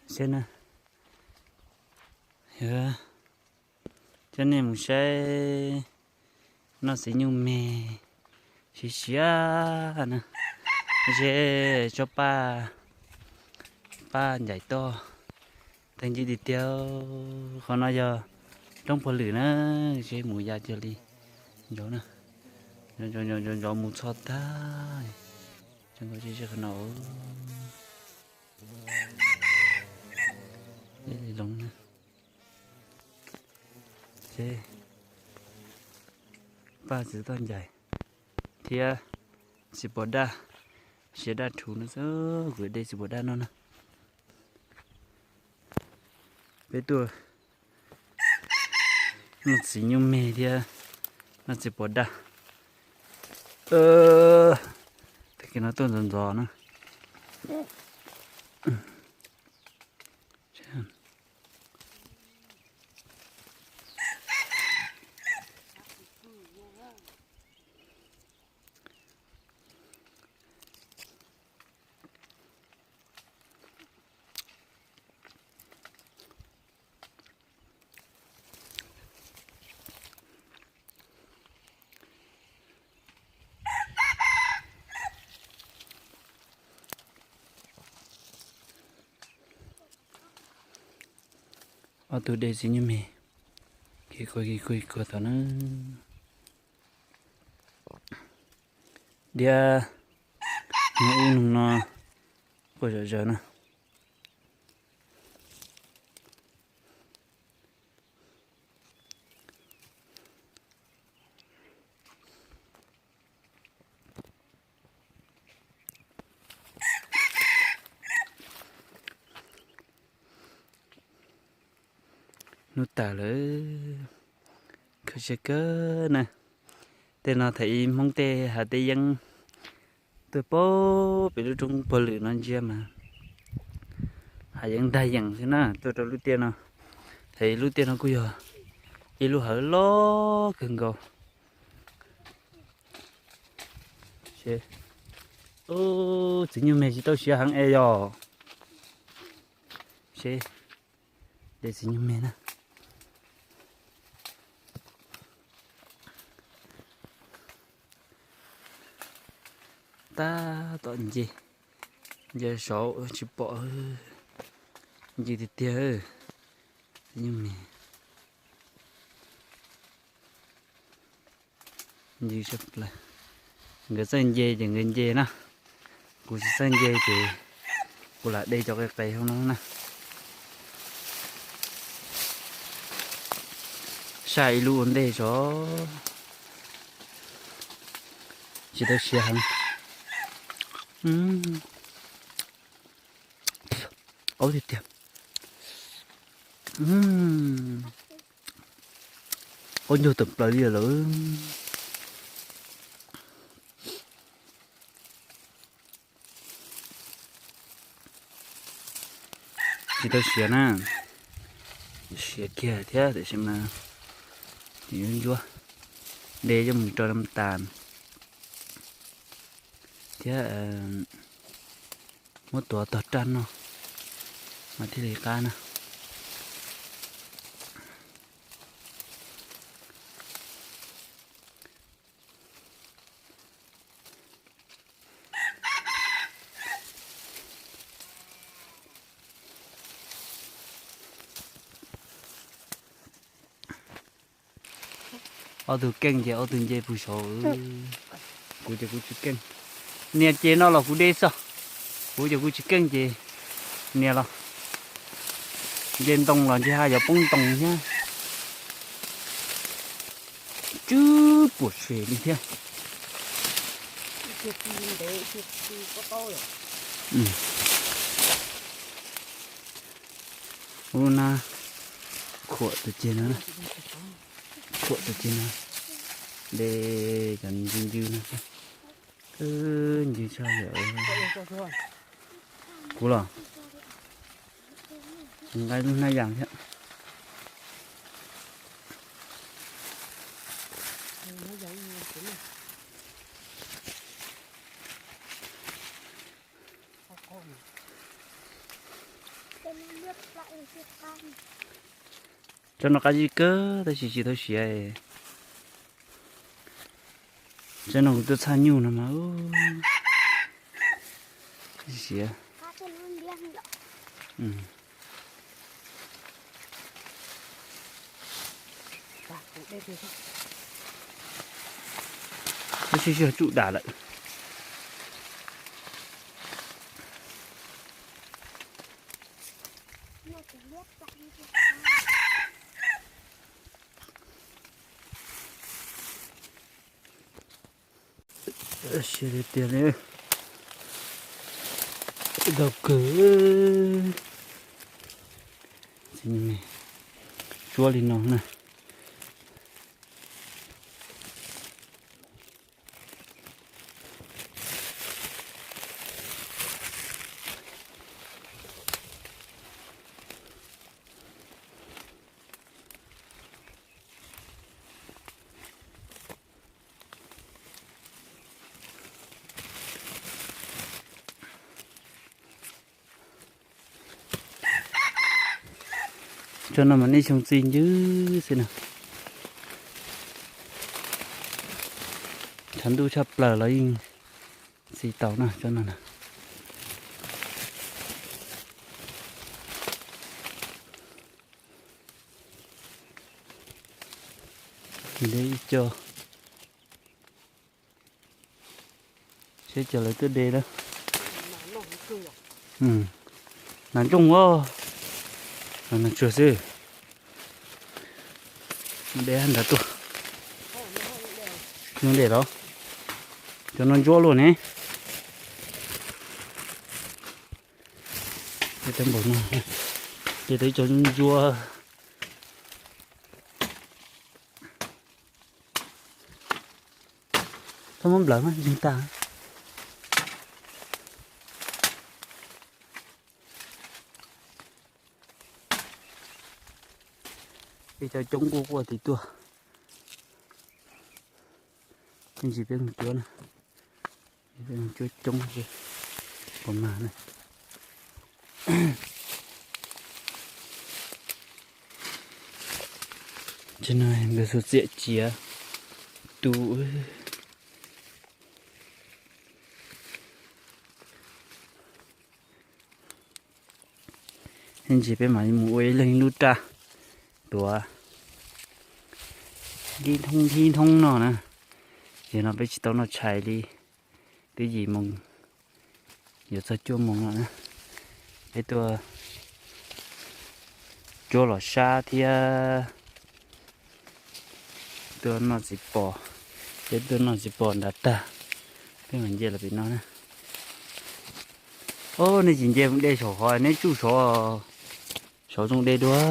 Seb na, yog coj nej mus saib noj txiv nyuj me siav siav na, seb tsob paj, paj ncaim toj tag ncig tiag tiag. Qhov no yog roob puag lwm na, seb mus ya cuag li ntsauv na, ntsauv mus txog tag, qhov no. Paj txiv toj ncaim thiab txiv pos daj, siav daj rhuv no xwb, kuv de txiv pos daj no na. Peb tuaj noj txiv nyuj me thiab noj txiv pos daj. Tag kis no tuaj ntxov ntxov na. Ob tug de txiv nyuj me, kis kuag kis kuag kis kuag tom na. Diab, nug ub nug no quaj zom zaws na. Hnub tas lawm, khav siab kawg na. Tej no thaum ub Hmoob tej hav tej yeeb tuaj pab pem lub roob puag lwm no ntsia mas hav yeeb ntag yeem xwb na, tuaj rau lub tiaj no. Thaum ub lub tiaj no kuj yog ib lub hawv loj kawg nkaus. Txiv nyuj me tsis tau siav heev es yog. Seb, de txiv nyuj me na. Tab tom nce, nce saud tsis pom, nce tiag tiag. Txiv nyuj me nce, nkawd txawj nce ces nkawd nce na, kuv tsis txawj nce ces kuv lam de cov qis qis hauv no na. Saj ib lub ua ntej tso, tsis tau siav heev. Qaub tiag tiag. Qaub ncaug tawm plaws li lawm. Tsis tau siav na, siav kiag thiab tiam sis mas yuav ncuab, de coj mus rau naj tas thiab muab tuav tog raj noj mas thiaj li qab na. Ob tug keej ces ob tug nce puag saud, kuv ces kuv tsis keej. Nias ces no los kuv de xwb, kuv ces kuv tsis keej ces nias los nce ntoo los nce ha yuav poob ntoo thiab. Tsw puas tsuas li thiab. Ub na, khuam tus ceg no, khuam tus ceg no, de cov ncw ncw no, ncw tshaj li. Kuv los nqa lub hnab yas thiab. Tsob no qab zib kawg tab sis tsis tau siav. Tsob no kuv tuaj txhaj nyuj no mas siav. Lub sij sij tsuj dam lawm. Siav tiag tiag li, ntau kawg. Tsuab li no na. Tsob no mas nej xyoo txi ncw xwb na. Tshav ntuj tshaj plaws los yeej txi tau na tsob no na. De ib co. Seb cov lawv twb de lawm. Nas ntsooj os, nas tsuag xwb. De nrad tuaj. Nws de los, cov no ntsuab luaj ne. De tau npaum no, de tau ib co ntsuab. Txhob muab nplawm mas ntseeg tag. Ib co coob quaj quaj tim tuaj. Ib ntsis peb mus cuab na, peb mus cuab coob pua mag na. Tsis no nkawd xuas txiam ciav tu. Ib ntsis peb mam mus ua ib leeg ib lub raj tuav nthib thoob nthib thoob no na. Yog no peb tsis tau noj tshais li, twb yim moos yuav txog cuaj moos lawm na. Peb tuaj cuab los sab thiab tuaj noj txiv pos, peb tuaj noj txiv pos nrad tag, peb mam nce los pem no na. Ob, nej tsis nce mus de saum hov, neb tsuj saud, saud zoo de dua.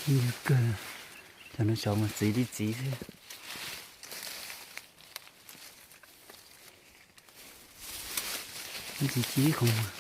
Ncw kawg, cov no xyov mas txiv li txiv xwb. Txiv ci ib qho mas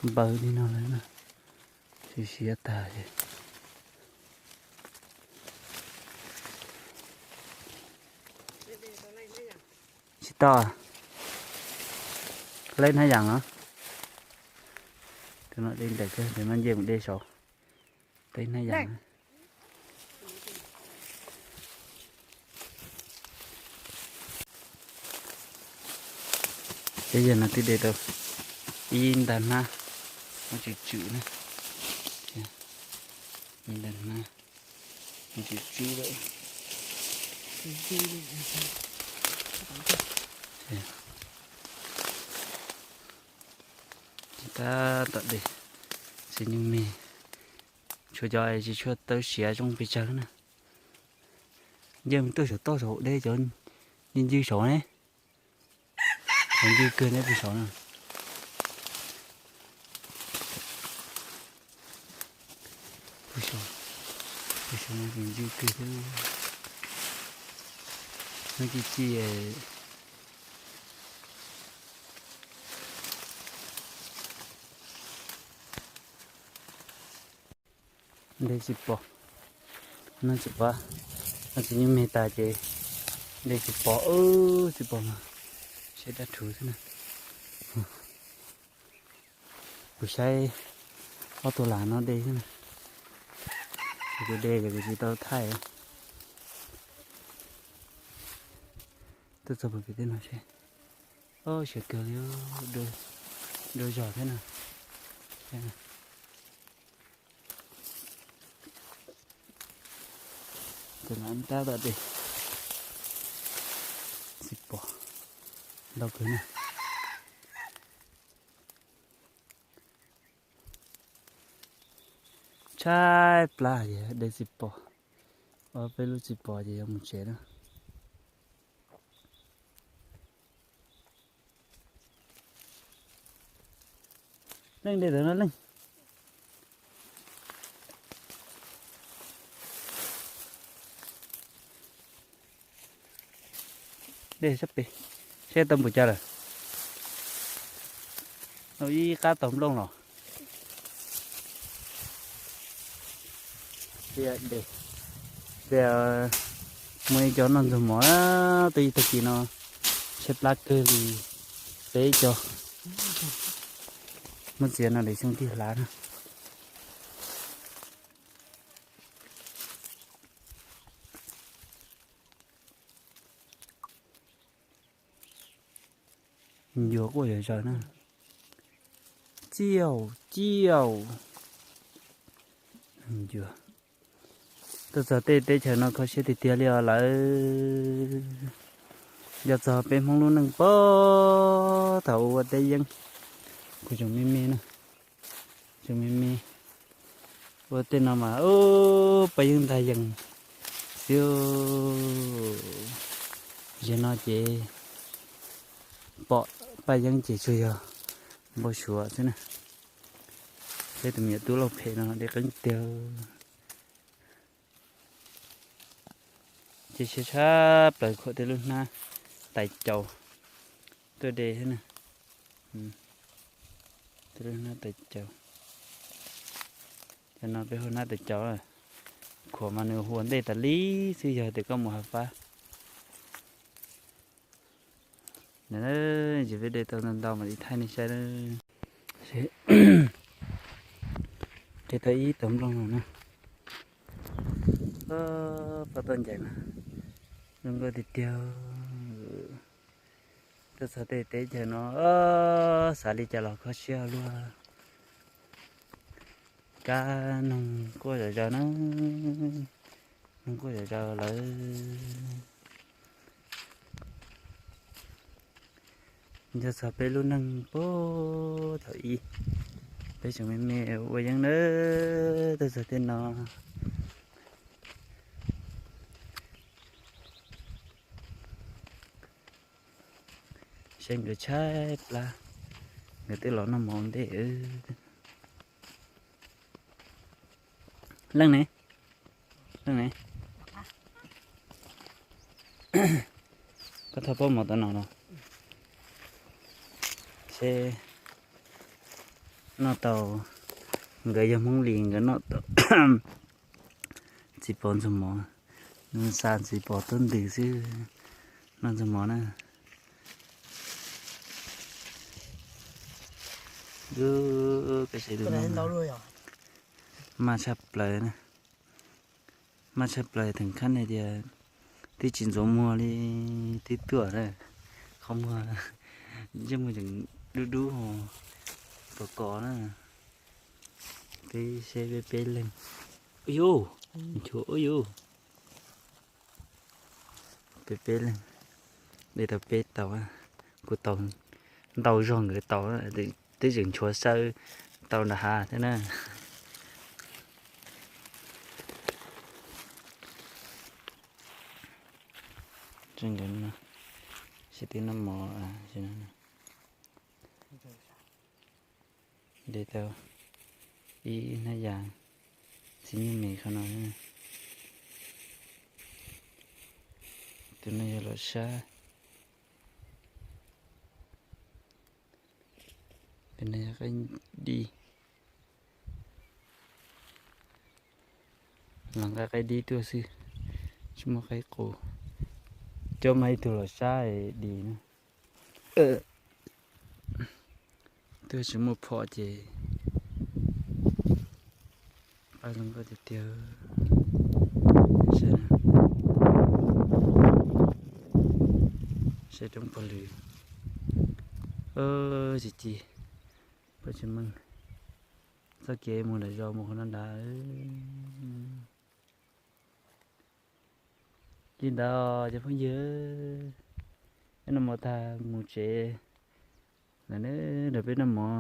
npaws li no lawm na, siav siav tag li. Tsis tau, leb hnab yas no. Tus no de ntev kawg, tus no nce mus de saud. Teb hnab yas. Peb yog no twb de tau ib nta hnab, muab tswm tswm na. Ib nta hnab, muab tswm tswm lawm. Tab tom de, txiv nyuj me, tshuav cov tsis tshua tawv siav zoo pes tsawg na. Nce mus tuaj saum toj saum de cov ncw ncw saud ne. Cov ncw kawg neb pem saud na. Pem saud, pem saud no ces ncw kawg thiab. Noj ci ci. Dej tsis pom, noj tsis pom, noj tsis nyuj me tas ces dej tsis pom, tsis pom mas seb dab rhuv xwb na. Kuv saib ob tug lam no dej xwb na. Kuv dej ces kuv tsis tau thaij. Tuaj txog puag pem tej no seb. Ob, siav kawg li, dua zog thiab na. Tus no tab tom de txiv pom ntau kawg na. Tshaib plab ces de txiv pom, ob peb lub txiv pom ces yuav mus tsev na. Leej de tau no leej. De sab pem, seb tau npaum cas lawm. Ib qab tau nplooj los. Tias de, tias muaj ib co noj ntxuag mov, twb ib tag kis no tshaib plab kawg li, peb co. Muab txiav no de xyoo tig hlav na. Ncuav quaj zom zaws na. Ciaj ciaj. Ncuav. Tuaj txog tej teb chaws no kho siab tiag tiag li os lawv. Nco txog peb Hmoob lub neej puag thaum ua teb yeeb, kuv tseem me me na, tseem me me ua tej no mas ub, paj yeeb ntag yees xwb. Zaum no ces pom paj yeeb ces tsuas yog npau suav xwb na. Peb tus me nyuam tub lauj phem no de qeeb tiag. Ces siab tshaj plaws khuam tej lub hnab tais caus tuaj de thiab na. Tej lub hnab tais caus. Cov no peb hu hnab tais caus. Khuam mas nws hu ua ntej tas li xwb yog tias koj mus hav fab. Ces peb de tau ntau ntau mam li thaij nej saib. De tau ib tug nplooj no na. Pab toj ncaim mas zoo nkauj tiag tiag. Tuaj txog tej teb chaws no xav li cas los kho siab luaj. Kab noog quaj zom zaws na, noog quaj zom zaws lawm. Nco txog peb lub neej puag thaum ub, peb tseem me me ua yeeb nawb, tuaj txog tej no. Seb nkawd tshaib plab, nkawd twb los noj mov ntej. Leej ne, leej ne, koj thov pab mov tau no los seb noj tau. Nkawd yog Hmoob Lis, nkawd noj tau txiv pov ntxuag mov, nws xa txiv pov tuaj ntws xwb, noj ntxuag mov na. Koj saib tus no, maj tshaj plaws na, maj tshaj plaws theem khab hais tias twb tsis ntxuav muag li, twb tuaj na, qhov muag ntsej muag tseem dub dub, kos kos na. Peb saib peb peb leeg, ub yuv, nchuav ub yuv. Peb peb leeg, de tau peb tau, kuv tau ntau zog nkawd tau, twb tseem nchuav sawb tau nram hav thiab na. Seb twb noj mov, de tau ib hnab yas txiv nyuj me qhov no. Tus no yog los sab. Tus no yog qaib dib. Los nqa qaib dib tuaj xwb, tsis muaj qaib qus. Coj mas ib tug los sab dis na. Twb tsis muaj phom ces pab zoo nkauj tiag tiag. Saib roob pog lwm. Tsis ci, pab tsis meej. Txoj kev mus lawm zos mus qhov no nrad. Li ntawd cov phooj ywg, peb noj mov tag mus tsev lawm na, peb noj mov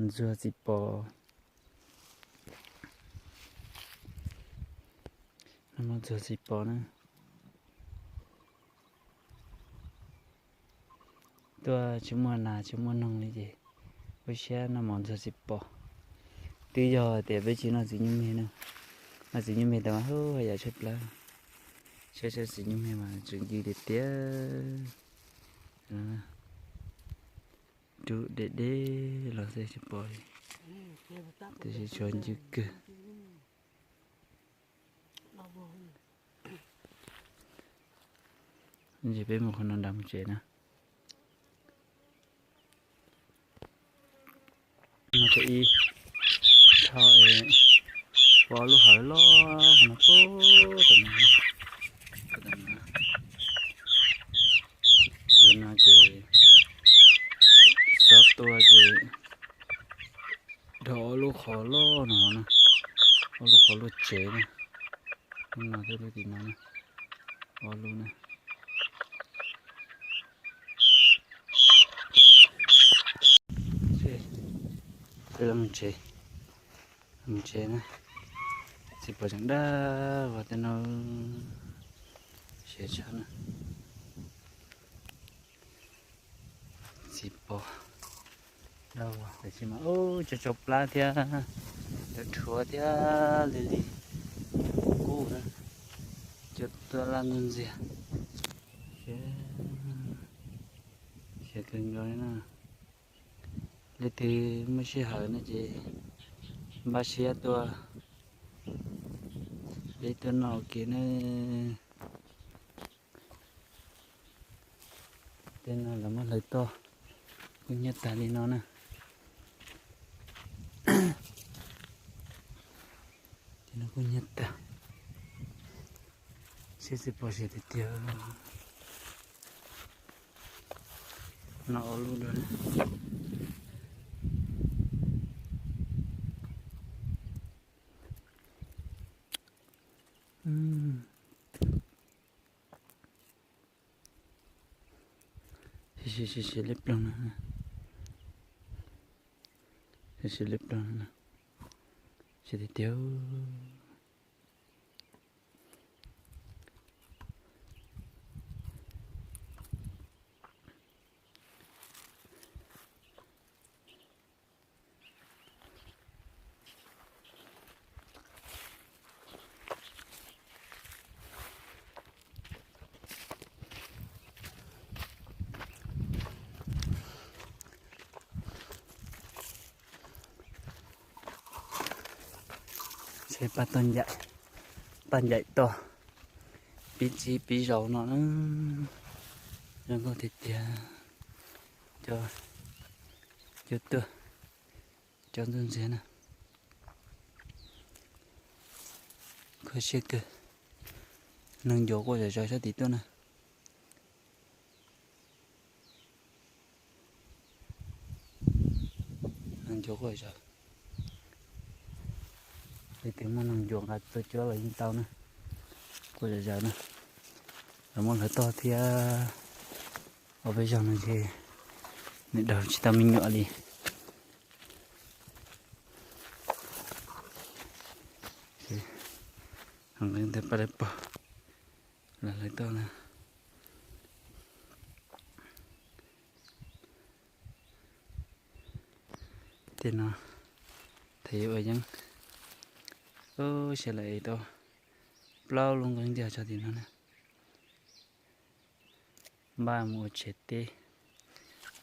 ntxuag txiv pos. Noj mov ntxuag txiv pos na. Tuaj tsis muaj nas tsis muaj noog li ces ua siab noj mov ntxuag txiv pos. Twb yog tias peb tsis noj txiv nyuj me na, noj txiv nyuj me tas mas haj yam tshaib plab. Saib saib txiv nyuj me mas tseem ncw tiag tiag. Rub deb deb los xwb tsis pom li, tiam sis tshuav ncw kawg. Ces peb mus qhov no nrad mus tsev na. No ces ib, ua lub hawv loj no pub tam no. Tam no ces xob tua ces dhau ob lub qhov loj no na, ob lub qhov luaj tsev na. Lub no thiab lub tim no na, ob lub na. Peb los mus tsev, mus tsev na. Txiv pos tseem daj vag tej no, siav tshaj na. Txiv pos daj vag tam sim no, ub, cov tsau plab thiab, cov rhuav thiab, li li kub na, cov tuaj laj ntxuag ntxiag. Siav kawg nkaus li na. Leej twg muaj sij hawm no ces npaj siab tuaj, peb tuaj noj ua ke na. Tej no lawv muab hlawv toj, kuj hnyiab tag li no na. Tej no kuj hnyiab tag, sib txiv pos siav tiag tiag. No ua lub dua. Siav siav siav liab ploog na, siav siav liab ploog na, siav tiag tiag. Paj ncaim toj, pib txhib pib zaus no na, zoo nkauj tiag tiag. Cov tuaj, cov ntxuag ntxiag na, kho siab kawg. Neeg ncuav quaj zom zaws sab tid tuaj na. Neeg ncuav quaj zom zaws, leej twg muaj neeg ncuav nqa tuaj cuab los yeej tau na. Quaj zom zaws na, los muab hlawv toj thiab. Ua peb zog no ces nws daug tsis tau me nyuam li. Nqeeb ntawd paj dawb paug los hlawv toj na. Tej no thaum yuav ua yeeb, ub, siav lawm tau plaub lub nqeeb ntiag tso tim no na. Npaj mus ua tsev teb,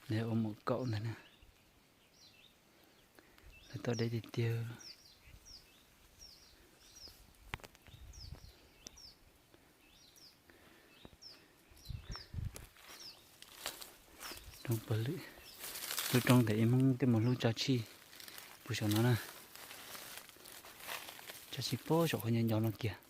lawv ua mus kaum ntag na. Lawv tau deb tiag tiag. Roob pawg lwm, lub roob ntawm ib Hmoob twb mus hlub tso tsij puag saum no na. Tso tsij puag saum qhov nco nco no kiag.